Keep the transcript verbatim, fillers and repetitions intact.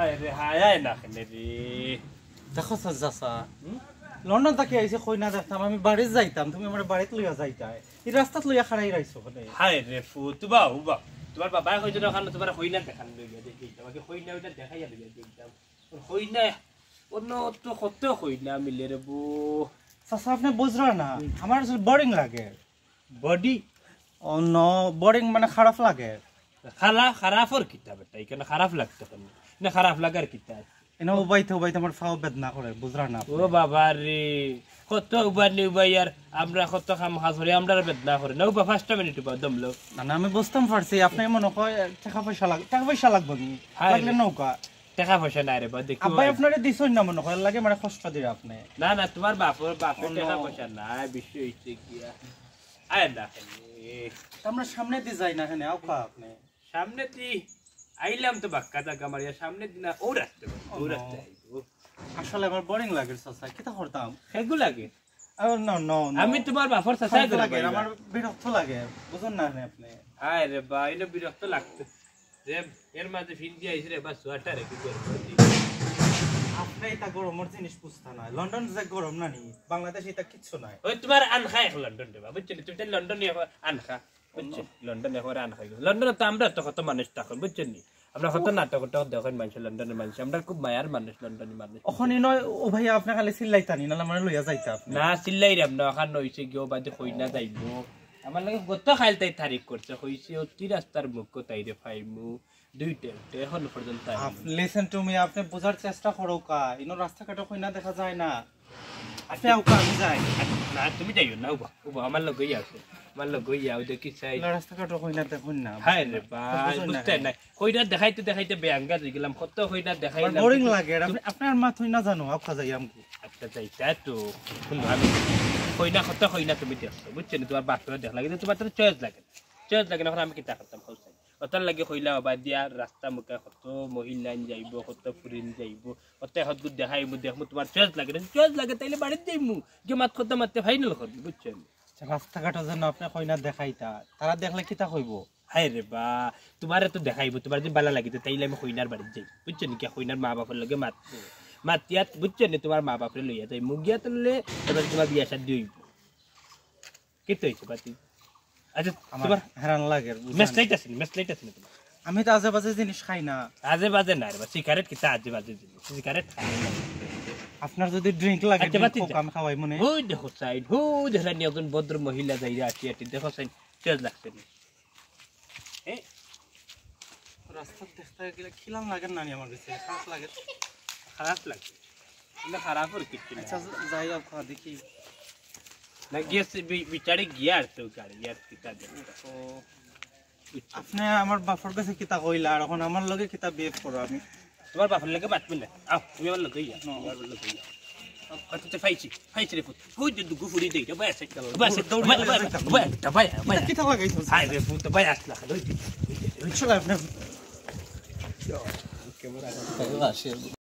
হায় রে, হায়, আয় না কেনে রে। দেখো চাচা, লন্ডন থাকি আইছি, কইনা দেখতাম, আমি বাড়িত যাইতাম, তুমি আমার বাড়িত লইয়া যাইতায়, এই রাস্তাত লইয়া খাড়াই রাখছো কেনে? হায় রে ফুত, উবা, উবা। তোমার বাবায় কইছে না, ওখানে তোমার কইনা দেখান লইয়া দেখি, তোমাকে কইনা ওইটা দেখাইয়া লইয়া দেখতাম। কইনা, অন্য তো কত কইনা মিলে রে বো। চাচা, আপনি বুঝরা না, আমার আসলে বোরিং লাগে। বডি? ও নো, বোরিং মানে খারাপ লাগে। খালা-, খারাপর কিতা বেটা, এখানে খারাপ লাগতো কেনে? না, খারাপ লাগার কিতা? এনে উবাইতে উবাইতে আমার পাও বেদনা করে, বুঝরা না আপনি? ও বাবা রে, কত উবানি উবাই আর আমরা কত কাম কাজ করি, আমরার বেদনা করে না। উবা, পাঁচটা মিনিট উবা, দম লও। না, না, আমি বুঝতাম পারছি, আপনি মনে হয় টাকা পয়সা লাগ-, টাকা পয়সা লাগবো নি? হায় লাগলে রে। নৌকা। টাকা পয়সা নাই রে বা, দেখি আব্বাই ভাই। আপনারে দিছইন না মনে হয়, লাগে মানে কষ্ট দিরা আপনি। না, না, তোমার বাপর, বাপর অন্য টাকা পয়সা নাই, বিষয় হইছে গিয়া। আয় না কেনে। আমরা সামনে দিয়ে যাই না কেনে, আউকা আপনি। সামনে দি আইলাম তো বাক্কা জাগা মারিয়া, সামনে দি না, ও রাস্তা, ও অন্য। রাস্তা আইবো। আসলে আমার বোরিং লাগে চাচা, কিতা করতাম? হেগু লাগে। আরে, no, no, no। আমি তোমার বাপর চাচা খারাপ লাগে, লাগে, আমার বিরক্ত লাগে, বুঝুন না আপনি। হায় রে বা, এনে বিরক্ত লাগতো। যে এর মাঝে ফিন দিয়ে আইছে রে বা, সোয়াটারে কি করবো? আপনি এটা গরমর জিনিস বুঝতা না। লন্ডন যে গরম না নি, বাংলাদেশে এটা কিচ্ছু নাই। ওই তোমার আনখা এক লন্ডন রে বা, বুঝছো নি? তুমি তো লন্ডন নিয়ে আনখা, বুঝছো? লন্ডন এখন আনখা। লন্ডনে তো আমরা তো কত মানুষ তখন, বুঝছো নি? আমরা কত নাটক টাটক দেখেন মানুষ, লন্ডনের মানুষ। আমরা খুব মায়ার মানুষ, লন্ডনের মানুষ। ওখানে নয়, ও ভাই, আপনি খালি চিল্লাইতা নি, নাহলে মানে লইয়া যাইতা আপনি। না, চিল্লাইরাম না, ওখানে হইছে গিয়ে বাদে কইনা যাইবো। আমার লাগে গত খাইল তাই তারিখ করছে, কইছে অতি রাস্তার মুখ তাইরে পাইমু, দুইটা, দুইটা, এখন পর্যন্ত আইনি। আপ-, listen to me, আপনি বোঝার চেষ্টা করো কা, ইনো রাস্তাঘাটে কইনা দেখা যায় না। আপনি আউকা, আমি যাই। না, তুমি যাইও না, উবা, উবা, আমার লগে ইয়া আছে। আমার লগে ইয়া, ওই দেখি চাই। না, রাস্তাঘাটে কইনা দেখুন না। হায় রে বা, বুঝুন না বুঝতে কেন? নাই। কইনা দেখাইতে দেখাইতে বেয়াঙ্গা হয়ে গেলাম। কত কইনা আমার দেখাইলাম। বোরিং লাগে, আর আপনি, আপনার মা তুই না জানো, আউকা যাই আমি। আচ্ছা, যাই, তাই তো। শুনো, আমি কইনা, কত কইনা তুমি দেখছো, বুঝছো নি? তোমার বাপেও দেখলা, কিন্তু তোমার তো চয়েস লাগে না। চয়েস লাগে না, এখন আমি কিতা করতাম, কও চাই? ওটার লাগি কইলা, বাবা দিয়া, রাস্তা মুখে কত মহিলা যাইবো, কত ফুরিন যাইবো, কত হদগুদ দেখাইমু, দেখমু, তোমার চয়েস লাগে না। চয়েস লাগে, তাইলে বাড়িত যাইমু। গিয়ে মাত কথা মাততে ফাইনাল করবি, বুঝছো নি? আচ্ছা, রাস্তাঘাটে যেন আপনি কইনা দেখাইতা, তারা দেখলে কিতা কইবো? হায় রে বা, তোমারে তো দেখাইবো, তোমার যদি ভালা লাগে, তো তাইলে আমি কইনার বাড়িত যাই, বুঝছো নি? গিয়া কইনার মা বাপর লগে মাত, মাতিয়াত, বুঝছো নি? তোমার মা বাপরে লইয়া যাই, মুগিয়া তুললে এবার তোমার বিয়া শাদী হইব। কিতা হইছে বাতি? আচ্ছা, আমার তোমার হেরান লাগে, বুঝেন? মেসলাইট আছে নি? মেসলাইট আছে নি তোমার? আমি তো আজে বাজে জিনিস খাই না। আজে বাজে না রে বা, সিগারেট কিতা আজে বাজে জিনিস? সিগারেট খাই না। আপনার যদি ড্রিঙ্ক লাগে, আচ্ছা, বাতি যা। আমি খাওয়াই মনে। ওই দেখো সাইড, হো দেখলেন একজন ভদ্র মহিলা যাইরা আটি আটি, দেখো সাইড, তেজ লাগছে নি? এ? রাস্তাত দেখতে গেলে খিলান লাগে না নি আমার কাছে, খারাপ লাগে। খারাপ লাগে? না, খারাপ আর কিচ্ছু না। আচ্ছা, যাই হোক, দেখি। না, গিয়েছে, বি-, বিচারে গিয়ে আর তো গাড়ি, আর কিতা দেখো। ও। বুঝছো? আপনি আমার বাপর কাছে কিতা কইলা, আর এখন আমার লগে কিতা বিহেভ করো আমি? তোমার বাপর লগে মাতবি না। আও, তুমি আমার লগে ইয়া, না। তুমি আমার লগে ইয়া। আচ্ছা, আচ্ছা, পাইছি, পাইছি রে পুত। ওই যে দুগু ফুরি দেই, রে ভাই আছে। চলো, ভাই আছে, দৌড়, ভাই, দৌড়, ভাই, দৌড়, ভাই, ভাই, ভাই, ভাই। কিতা লাগাইছো? আয় রে পুত, ভাই আসলা, ওই যে। চলো, আপনি।